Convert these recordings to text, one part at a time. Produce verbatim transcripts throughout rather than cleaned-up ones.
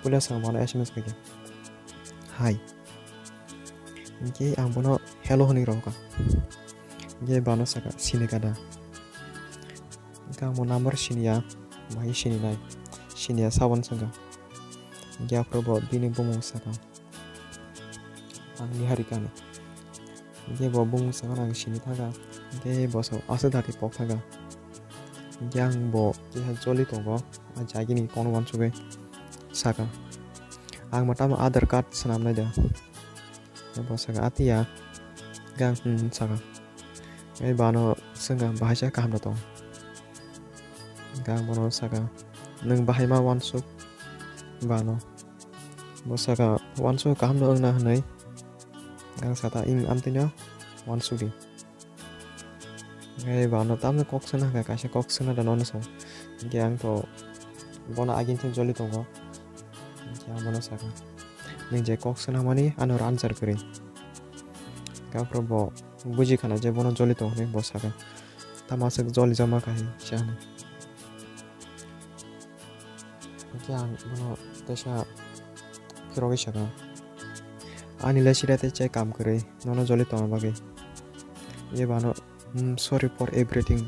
Puila swkang bono S M S khaikha, "Hi." Hinkhe ang bono "Hello" hwnwi rohorkha. Hinkhe bano sakha, "Sini kha da?" Hinkhe ang bo number siniya, bahai sininai, siniya sabon swngkha. Hinkhe aphuru bo bini bumung sakha, "Ang Niharika" hwnwi. Hinkhe bo bumung sakha, "Ang sini thangkha." Hinkhe bo sakha, "Aswk dati pok thangkha?" Hinkhe ang bo keha joli tongo, a jagini kono uansugwi sakha, "Ang bo tamo Aadhaar card swnamnai da." Bo sakha, "Atiya?" Hinkhe ang, "Hmm," sakha. Hinkhe bano swngkha, "Bahai sa kaham da tong?" Hinkhe ang bono sakha, "Nwng bahai ma uansuk?" Bano bo sakha, "Uansuk kaham no wngna hwnwi." Ang sakha, "Ing, amtwino uansuk di." Hinkhe bano tamni kok swna hwnkha, kaisa kok swna da nono song. Hinkhe ang to bono agini joli tongo. Hinkhe ang bono sakha, "Nwng je kok swnamani ano answer kwrwi." Hinkhe aphuru bo buji khana je bono joli tongo hinwi bo sakha, "Tamo aswk joli jakma kha," hinwi sa hwnwi. Hinkhe ang bono teisa phirogwi sakha, "Ani le sida tei chai kam kwrwi, nono joli tongna bagwi." Hinkhe bano, "Hmm, sorry for everything."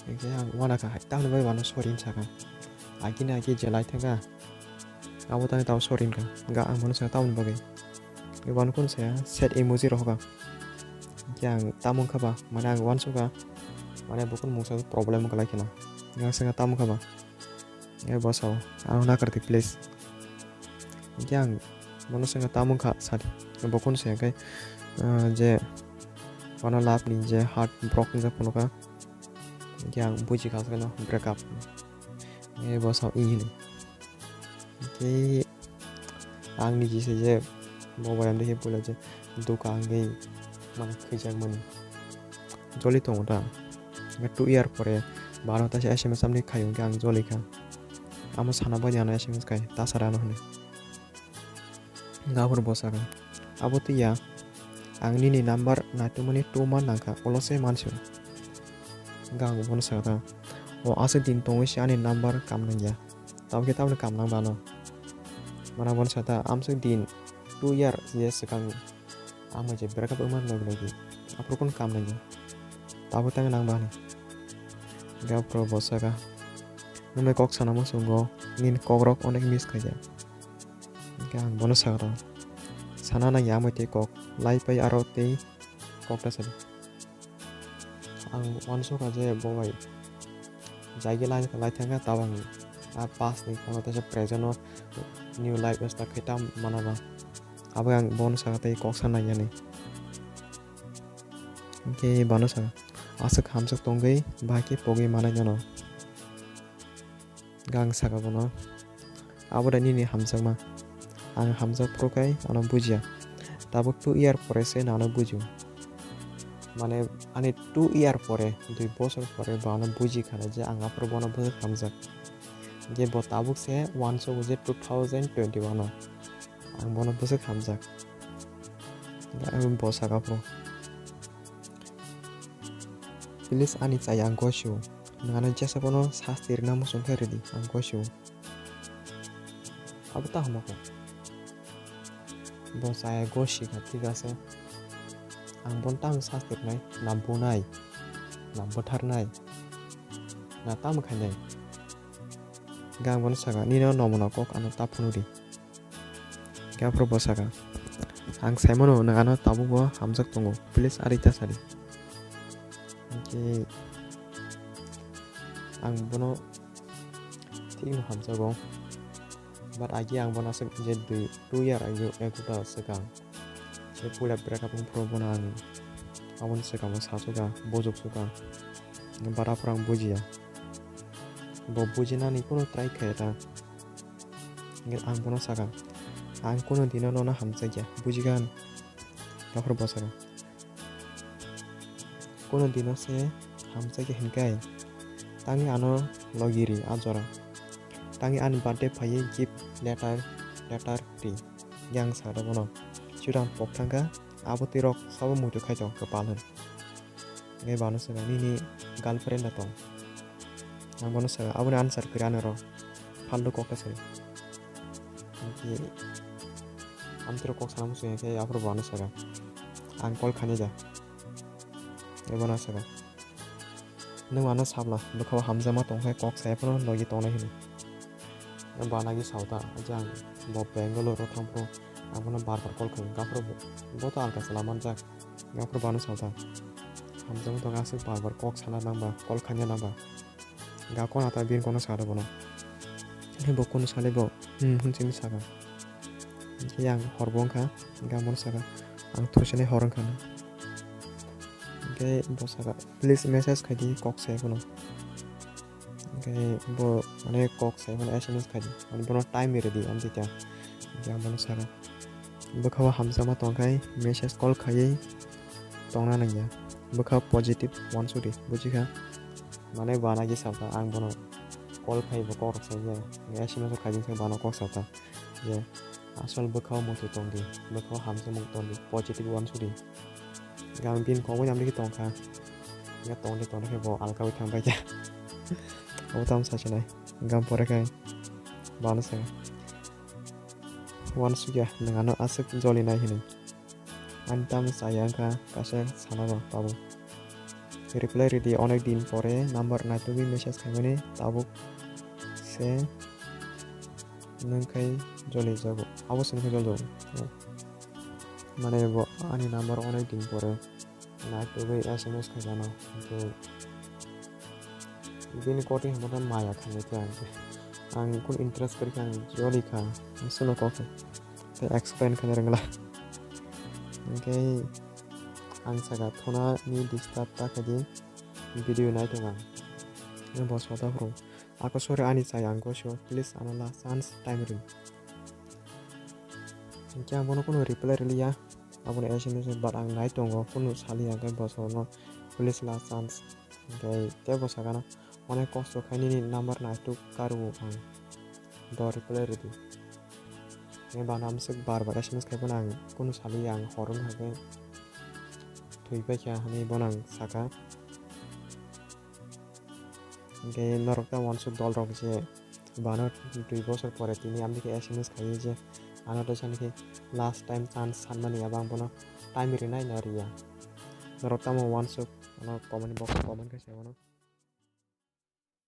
Hinkhe ang uanakha, "Hai, tamni bagwi bano sorry?" hinwi sakha. Agini agi je lai thangkha, abo tangwi tamo sorry hinkha. Hinkhe ang bono sakha, "Tamoni bagwi?" Hinkhe bano kunu saya sad emoji rohorkha. Hinkhe ang tamo wngkha ba, mane ang uansukha, mane bo kunu mungsa problem wngkha lai kheno. Hinkhe ang sakha, "Tamo wngkha ba?" Hinkhe bo sao, "Ano nakardi please." Hinkhe ang bono swngkha, "Tamo wngkha sadi?" Bo kunu saya khe, ah, je bono love ni je heart broken wngkha phunukha. Hinkhe ang bujikha aswkno break up. Hinkhe bo sao, "Ih," hinwi. Hinkhe ang niji se je bo bai amtwi khe puila je duka wngwi mane khwijakmani joli tongo da. Hinkhe two year pore baro taisa S M S amni khaio hinkhe ang jolikha. Amo sana bai ano S M S khai, ta sara ano hwnwi. Hinkhe aphuru bo sakha, "Abo twiya, ang nini number naitugmani two month nangkha, ulo se mansi." Hinkhe ang bono sakha, "O aswk din tongwi se ani number kam nangya, tabukhe tamoni kam nang bano?" Mane bono sakha, "Amswk din two year je swkang ang bai je break up wngmani logi logi, aphuru kunu kam nangya, tabuk tang nang bani?" Hinkhe aphuru bo sakha, "Nwng bai kok sana muchungo, nini kokrok onek miss khaijak." Hinkhe ang bono sakha, "Sana nangya amoi tei kok, lai pai aro tei kok ta sadi." Ang uansukha je bo bai jagwi lai, lai thangkha, tabang a past ni kono teisa present o new life start khai ta mana ba. Abo ang bono sakha tei kok sa nangya ni. Hinkhe bano sakha, "Aswk hamjak tongwi bahai khe pogwi manai nono." Hinkhe ang sakha bono, "Abo da nini hamjakma. Ang hamjak phuru khai ano bujiya. Tabuk two year pore se nano bujio." Mane ani two year pore, dui bosor pore bo ano buji khana je ang aphuru bono bwswk hamjak. Je bo tabuk se uansugo je two thousand twenty-one o ang bono bwswk hamjak. Bo sakha phuru, "Please ani chaya ang gosio. Nwng ano jesa bono sasti rwna muchung khe rwdi, ang gosio." Abo ta hamya khe. Bo chaya gosi kha, thik ase. Ang bono tamo sasti rwnai, na bunai, na butharnai, na tamo khainai. Hinkhe ang bono sakha, "Nini o nomona kok ano ta phunukdi." Hinkhe aphuru bo sakha, "Ang saimano nwng ano tabukbo hamjak tongo, please ari ta sadi." Hinkhe ang bono thikno hamjago, but agi ang bono aswk je dui, two year ago, ekuta swkang se puila break up wngphuru bono ang aboni swkango sasuka, bujuksuka, but aphuru ang bujiya. Bo bujinani kunu try khaya ta. Hinkhe ang bono sakha, "Ang kunu dino nono hamjakya, bujikha?" Aphuru bo sakha, "Kunu dino se hamjakya hinkhai, tangwi ano logi ri a jora. Tangwi ani birthday phaiwi gift letter, letter ri." Hinkhe ang sakha bono, "Chwrang pok thangkha, abo twi rok sabo muitu khai tong kwpal hwn." Hinkhe bano swkha, "Nini girlfriend da tong?" Ang bono swkha, "Aboni answer kwrwi ano rw, phaldu kok ta sadi." Hwnkhe amtwrwk kok sana muchung ya khe aphuru bo ano saka, "Ang call khainai da?" Ebo no saka, "Nwng ano sabla bwkha o hamjakma tong khe kok saya phano logi tongnai hwnwi." Bo ano agi sao ta, "Jang bo Bangalore o thang phuru ang bono bar bar call khaio, aphuru bo, bo to alka chwla manjak." Aphuru bo ano sao ta, "Hamjakma tong khe aswk bar bar kok sana nang ba, call khaina nang ba." Ga kona ta bini kono sado bono. Hwnkhe bo kunu sale bo, "Hmm," hwn simi saka. Hwnkhe yang hor bo wngkha, ga bono saka, "Ang thusinai hor wngkha," hwnwi. Hwnkhe bo saka, "Please message khaidi, kok sai phano." Hwnkhe bo mane kok sai phano S M S khaidi, mane bono time ridi, amtwi ta. Hwnkhe ang bono saka, bwkha o hamjakma tong khe message call khaiwi tongna nangya. Bwkha positive uansukdi, bujikha? Mane bo ano agi sao ta, ang bono call khai bo kok rok sai ya, S M S rok khai jeng sai bo ano kok sao ta je asol bwkha o muitu tongdi, bwkha o hamjakmung tongdi, positive uansukdi. Ang bini kok bai amtwi khe tongkha, ya tongdi tongdi khe bo alka bai thang bai kha. Abo tamo sasinai, gam pore khe bo ano saka, "Uansukya, nwng ano aswk jolinai," hwnwi. Ani tamo chaya wngkha kaisa sana rw tabuk. Reply ridi, onek din pore number naitugwi message khaimani tabuk se nwng khai joli jago. Abo se nwng khai joli jago. Mane bo ani number onek din pore naitugwi S M S khaimano. Hwnkhe bini koti hwnba maya khainai khe ang khe. Ang kunu interest kwrwi kha, ang joli kha. Ang suno kok khe. Tei explain khaina rwngla. Hwnkhe ang saka, "Thuna ni disturb ta khaidi, video nai tongo ang." Bo sota phuru, "Ako sorry ani chaya ang gosio, please ano last chance time rwdi." Hwnkhe ang bono kunu reply rwliya, abono S M S, but ang nai tongo, kunu saliya, hwnkhe bo sano, "Please last chance." Hwnkhe tei bo sakano, "Onek kosto khai nini number naituk karu ang, do reply rwdi." Hwnkhe bana amswk bar bar S M S khai phano ang kunu saliya, ang hor wngkha khe thwi paikha hwnwi bono ang saka. Hwnkhe norok tamo uansuk dol rok je bano dui bosor pore tini amtwi khe S M S khaiwi je ano teisa nokhe last time chance sanmani, abo ang bono time rinai na riya. Norok tamo uansuk ano comment box o comment khe sai mano.